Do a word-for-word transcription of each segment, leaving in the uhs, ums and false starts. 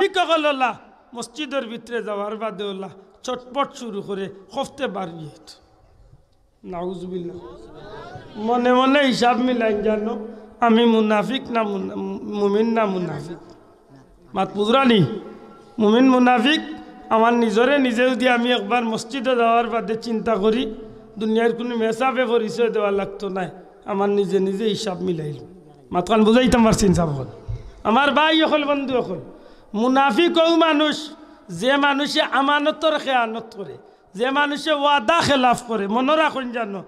মুনাফিক অকল অলা মসজিদর ভিতরে যাওয়ার বাদে অলা চটপট শুরু করে খফতে বার অইয়া যাইতো। নাউজুবিল্লাহ। মনে মনে হিসাব মিলাইন জানো, আমি মুনাফিক না মুনা-, মুমিন না মুনাফিক? মাত বুঝরানি? মুমিন মুনাফিক, আমার নিজরে নিজে যদি আমি একবার মসজিদো যাওয়ার বাদে চিন্তা করি, দুনিয়ার কুনু মেসাবে পরিচয় দেওয়া লাগতো নায়, আমার নিজে নিজে হিসাব মিলাইল। মাতখান বুঝাইতাম পারছি ইনসাফ অকল। আমার ভাই অকল, বন্ধু অকল, মুনাফিক অউ মানুষ, যে মানুষে আমানতর খেয়ানত করে, যে মানুষে ওয়াদা খেলাফ করে, মনো রাখইন জানো।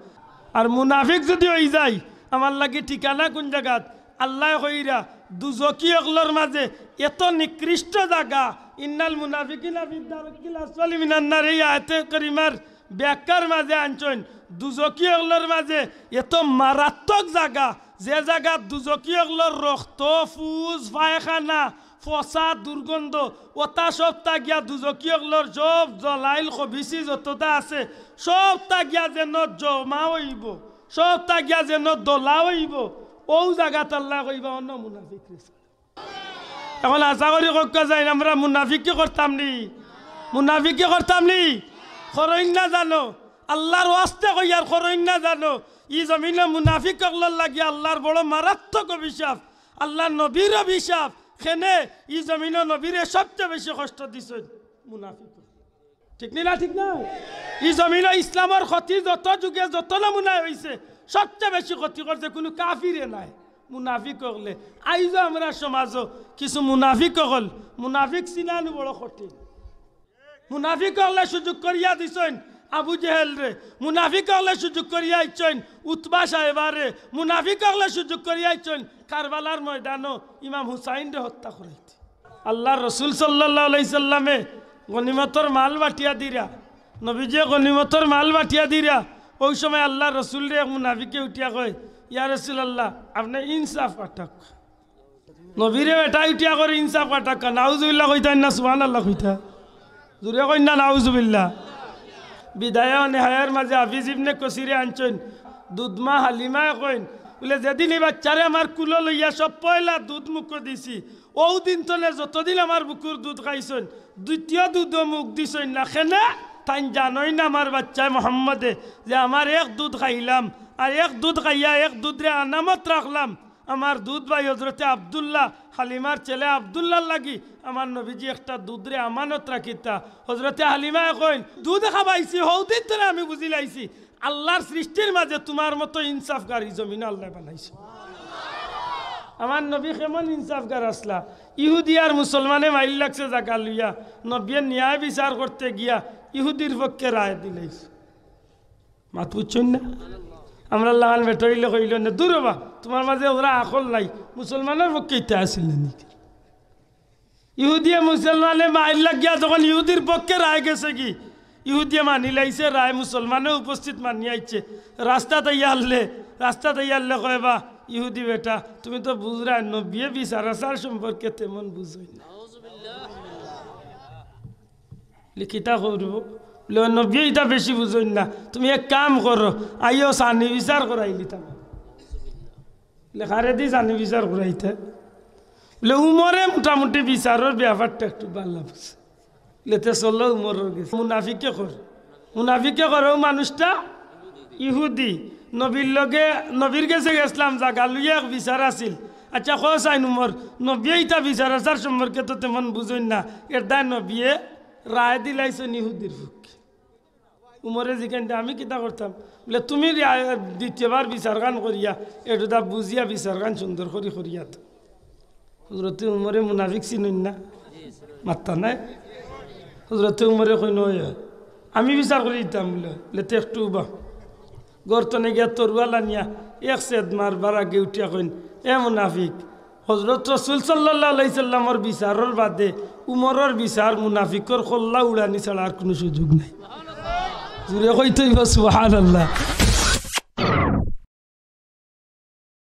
আর মুনাফিক যদি অই যায়, আমার লাগি ঠিকানা কুন জাগাত? আল্লায় কইরা, দুজখি অকলর মাঝে এত নিকৃষ্ট জাগা, ইন্নাল মুনাফিকিনা ফিদ দারকিল আসফালি মিনান নার, এই আয়াতে করিমার ব্যাখ্যার মাঝে আনছইন, দুজখি অকলর মাঝে এত মারাত্মক জাগা, যে জাগাত দুজখি অকলর রক্ত, ফুজ, পায়খানা, ফসা, দুর্গন্ধ, অতা সবতা গিয়া দুজখি অকলর সব জলাইল খবিসি যততা আছে, সবতা গিয়া যেন জমা অইবো, সবতা গিয়া যেন দলা অইবো, অউ জাগাত আল্লায় কইবা, অনো মুনাফিক রে। অখন আশা করি কউক্কা যাইন, আমরা মুনাফিকি করতাম নি? মুনাফিকি করতাম নি? করইন না জানো? আল্লার ওয়াস্তে কইয়ার, করইন না জানো? ই জমিনো মুনাফিক অকলর লাগি আল্লার বড় মারাত্মক অভিশাপ, আল্লার নবীর অভিশাপ। কেনে? ই জমিনো নবীরে সবচে বেশি কষ্ট দিছইন মুনাফিক। ঠিক নি না? ঠিক না? ই জমিনো ইসলামর ক্ষতি যত যুগে যত নমুনায় অইছে, সবচে বেশি ক্ষতি করছে কুনু কাফিরে নায়, মুনাফিক অকলে। আইজও আমরার সমাজো কিছু মুনাফিক অকল, মুনাফিক চিনানি বড় কঠিন। মুনাফিক অকলে সুযোগ করিয়া দিছইন আবু জেহেলরে, মুনাফিক অকলে সুযোগ করিয়া আইছইন উতবা সাহেবারে, মুনাফিক অকলে সুযোগ করিয়া আইছইন কারবালার ময়দানো ইমাম হুসাইনরে হত্যা করাইতে। আল্লার রসুল সাল্লাল্লাহু আলাইহি সাল্লামে গনিমতর মাল বাটিয়া দিরা, নবীজিয়ে গনিমতর মাল বাটিয়া দিরা, অউ সময় আল্লার রসুলরে এক মুনাফিকে উঠিয়া কয়, "ইয়া রাসুলাল্লাহ, আপনে ইনসাফ কাটাউক্কা।" নবীরে বেটায় উঠিয়া কয়, "ইনসাফ কাটাউক্কা।" নাউজুবিল্লাহ কইতা না, সুবহানাল্লাহ কইতা? জুরে কইন না, নাউজুবিল্লাহ। বিদায়া ও নেহায়ার মাঝে হাফিজ ইবনে কসিরে আনছইন, দুধমা হালিমায় কইন, বুলে, "যেদিন ই বাইচ্চারে আমার কুলো লইয়া সব পয়লা দুধ মুখো দিছি, অউ দিন তনে যতদিন আমার বুকুর দুধ খাইছইন, দ্বিতীয় দুধও মুখ দিছইন না।" কেনে? তাইন জানইন না আমার বাইচ্চায় মোহাম্মদে যে আমার এক দুধ খাইলাম, আর এক দুধ খাইয়া এক দুধরে আমানত রাখলাম। আমার দুধ ভাই হজরতে আব্দুল্লাহ, হালিমার ছেলে আব্দুল্লাহর লাগি আমার নবীজি একটা দুধরে আমানত রাখিতা। হজরতে হালিমায় কইন, "দুধ খাবাইছি, হউদিন তনে আমি বুঝিলাইছি, আল্লার সৃষ্টির মাঝে তুমার মতো ইনসাফগার ই জমিনো আল্লায় বানাইছে।" আমার নবী কেমন ইনসাফগার আছলা। ইহুদি আর মুসলমানে মাইল লাগছে জাগা লইয়া, নবীয়ে ন্যায় বিচার করতে গিয়া ইহুদির পক্ষে রায় দিলাইছে। মাত বুঝছইন না? আমরার লাখান বেটা অইলে কইলো না, "দূর অবা, তুমার মাঝে অতরা আকল নাই, মুসলমানর পক্ষে ইতা আছিল না নি?" ইহুদিয়ে মুসলমানে মাইল লাগিয়া যখন ইহুদির পক্ষে রায় গেছেগি, ইহুদিয়ে মানিলাইছে রায়, মুসলমানে উপস্থিত মানিয়া আইছে। রাস্তাত আইয়া হারলে, রাস্তাত আইয়া হারলে কয়, "বা ইহুদি বেটা, তুমি তো বুঝরায়, নবীয়ে বিচার আচার সম্পর্কে তেমন বুঝইন না।" বুলে, "কিতা করবো?" বুলে, "অউ নবীয়ে ইতা বেশি বুঝইন না, তুমি এক কাম করো, আইও সানি বিচার করাইলিতাম।" বুলে, "কারেদি সানি বিচার করাইতা?" বুলে, "উমরে মোটামুটি বিচারর ব্যাপারটা একটু ভালা বুঝে।" বুলে, "তে চলো উমরর গেছে।" মুনাফিকে কর, মুনাফিকে কর, অউ মানুষটা ইহুদি, নবীর লগে, নবীর গেছে গেছলাম, জাগা লইয়া এক বিচার আছিল। আচ্ছা, কও চাইন উমর, নবীয়ে ইতা বিচার আচার সম্পর্কে তো তেমন বুঝইন না, এরদায় নবীয়ে রায় দিলাইছইন ইহুদির পক্ষে। উমরে জিকাইন দে, "আমি কিতা করতাম?" বুলে, "তুমি রিয়া-, দ্বিতীয়বার বিচারখান করিয়া, এটুদা বুঝিয়া বিচারখান সুন্দর করি করিয়া দেও।" হজরতে উমরে মুনাফিক চিনইন না? মাত্তা নাই? হজরতে উমরে কইন, "অয়, অয়, আমি বিচার করি দিতাম।" বুলে, বুলে, "তে একটু উবা।" ঘর তনে গিয়া তরুয়াল আনিয়া এক সেদ মারবার আগে উঠিয়া কইন, "এ মুনাফিক, হজরত রসুল সাল্লাল্লাহু আলাইহি সাল্লামর বিচারর বাদে উমরর বিচার মুনাফিকর কল্লা উড়ানি ছাড়া আর কুনু সুযোগ নাই।" জুরে কইতে অইবো, সুবহানাল্লাহ।